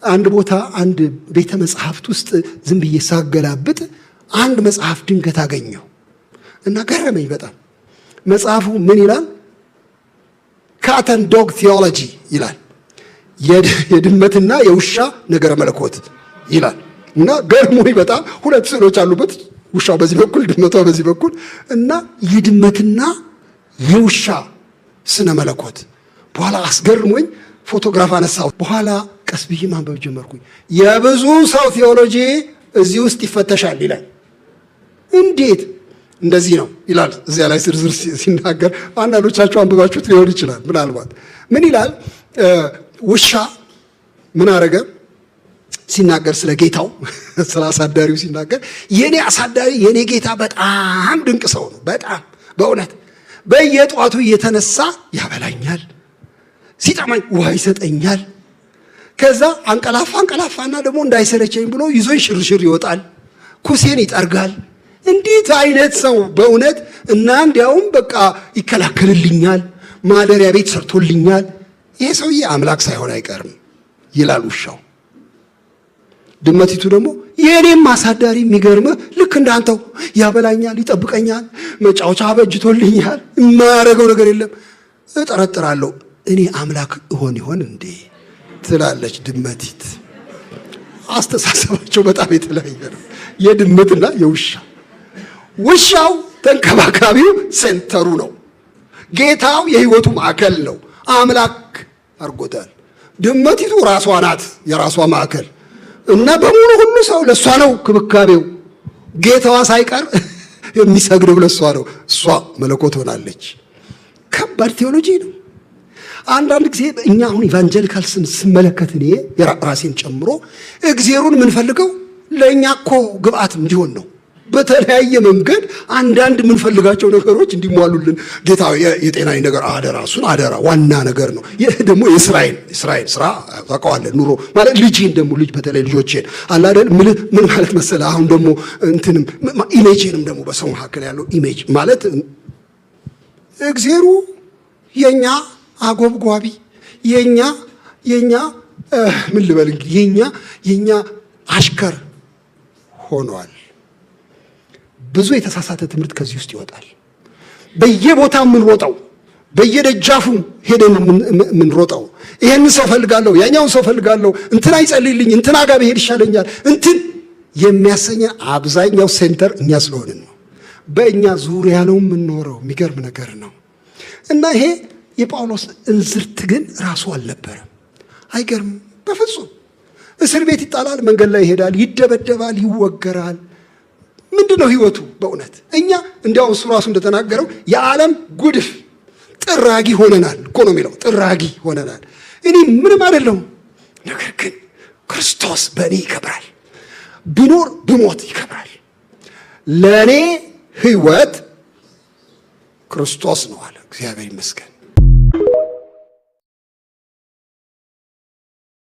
አንድ ቦታ አንድ ቤተ መጽሐፍት ውስጥ ዝም ብዬ ሳገላብጥ አንድ መጽሐፍ ድንገት አገኘሁ እና ገረመኝ በጣም። መጽሐፉ ምን ይላል? Cat and dog theology ይላል። የድመትና የውሻ ነገረ መለኮት ይላል። እና ገርሞኝ በጣም፣ ሁለት ስዕሎች አሉበት። ውሻው በዚህ በኩል፣ ድመቷ በዚህ በኩል፣ እና የድመትና የውሻ ስነ መለኮት። በኋላ አስገርሞኝ ፎቶግራፍ አነሳሁ። በኋላ ቀስ ብዬ ማንበብ ጀመርኩኝ። የብዙ ሰው ቴዎሎጂ እዚህ ውስጥ ይፈተሻል ይላል። እንዴት? እንደዚህ ነው ይላል። እዚያ ላይ ዝርዝር ሲናገር አንዳንዶቻችሁ አንብባችሁት ሊሆን ይችላል። ምናልባት ምን ይላል? ውሻ ምን አረገ ሲናገር፣ ስለ ጌታው፣ ስለ አሳዳሪው ሲናገር፣ የኔ አሳዳሪ፣ የኔ ጌታ በጣም ድንቅ ሰው ነው። በጣም በእውነት በየጠዋቱ እየተነሳ ያበላኛል፣ ሲጠማኝ ውሃ ይሰጠኛል። ከዛ አንቀላፋ አንቀላፋና ደግሞ እንዳይሰለቸኝ ብሎ ይዞኝ ሽርሽር ይወጣል፣ ኩሴን ይጠርጋል። እንዴት አይነት ሰው በእውነት! እና እንዲያውም በቃ ይከላከልልኛል፣ ማደሪያ ቤት ሰርቶልኛል። ይሄ ሰውዬ አምላክ ሳይሆን አይቀርም ይላል ውሻው። ድመቲቱ ደግሞ የእኔም አሳዳሪ የሚገርምህ ልክ እንዳንተው ያበላኛል፣ ይጠብቀኛል፣ መጫወቻ አበጅቶልኛል፣ የማያደርገው ነገር የለም። እጠረጥራለሁ፣ እኔ አምላክ እሆን ይሆን እንዴ ትላለች ድመቲት። አስተሳሰባቸው በጣም የተለያየ ነው፣ የድመትና የውሻ። ውሻው ተንከባካቢው center ኡ ነው። ጌታው የህይወቱ ማዕከል ነው። አምላክ አድርጎታል። ድመቲቱ ራሷ ናት የራሷ ማዕከል፣ እና በሙሉ ሁሉ ሰው ለእሷ ነው ክብካቤው። ጌታዋ ሳይቀር የሚሰግደው ለእሷ ነው። እሷ መለኮት ሆናለች። ከባድ ቴዎሎጂ ነው። አንዳንድ ጊዜ እኛ አሁን evangelical ስመለከት፣ እኔ ራሴን ጨምሮ፣ እግዜሩን የምንፈልገው ለእኛ እኮ ግብአት እንዲሆን ነው። በተለያየ መንገድ አንዳንድ የምንፈልጋቸው ነገሮች እንዲሟሉልን፣ ጌታ የጤናዊ ነገር አደራ፣ እሱን አደራ ዋና ነገር ነው። ይህ ደግሞ የስራዬን ስራ ታውቀዋለህ። ኑሮ ማለት ልጄን ደግሞ ልጅ በተለይ ልጆቼን አለ አይደል፣ ምን ማለት መሰለህ፣ አሁን ደግሞ እንትንም image ንም ደግሞ በሰው መካከል ያለው image ማለት እግዜሩ የኛ አጎብጓቢ፣ የኛ ምን ልበል እንግዲህ፣ የኛ አሽከር ሆኗል። ብዙ የተሳሳተ ትምህርት ከዚህ ውስጥ ይወጣል። በየቦታው የምንሮጠው፣ በየደጃፉ ሄደን የምንሮጠው፣ ይሄንን ሰው ፈልጋለሁ፣ ያኛውን ሰው ፈልጋለሁ፣ እንትና ይጸልይልኝ፣ እንትና ጋር ብሄድ ይሻለኛል፣ እንትን የሚያሰኘን አብዛኛው center እኛ ስለሆንን ነው። በእኛ ዙሪያ ነው የምንኖረው። የሚገርም ነገር ነው። እና ይሄ የጳውሎስ እንዝርት ግን ራሱ አልነበረም። አይገርም? በፍጹም። እስር ቤት ይጣላል፣ መንገድ ላይ ይሄዳል፣ ይደበደባል፣ ይወገራል። ምንድን ነው ህይወቱ? በእውነት እኛ እንዲያውም እሱ ራሱ እንደተናገረው የዓለም ጉድፍ ጥራጊ ሆነናል እኮ ነው የሚለው። ጥራጊ ሆነናል። እኔ ምንም አይደለሁም፣ ነገር ግን ክርስቶስ በእኔ ይከብራል። ብኖር ብሞት ይከብራል። ለእኔ ህይወት ክርስቶስ ነው አለ። እግዚአብሔር ይመስገን።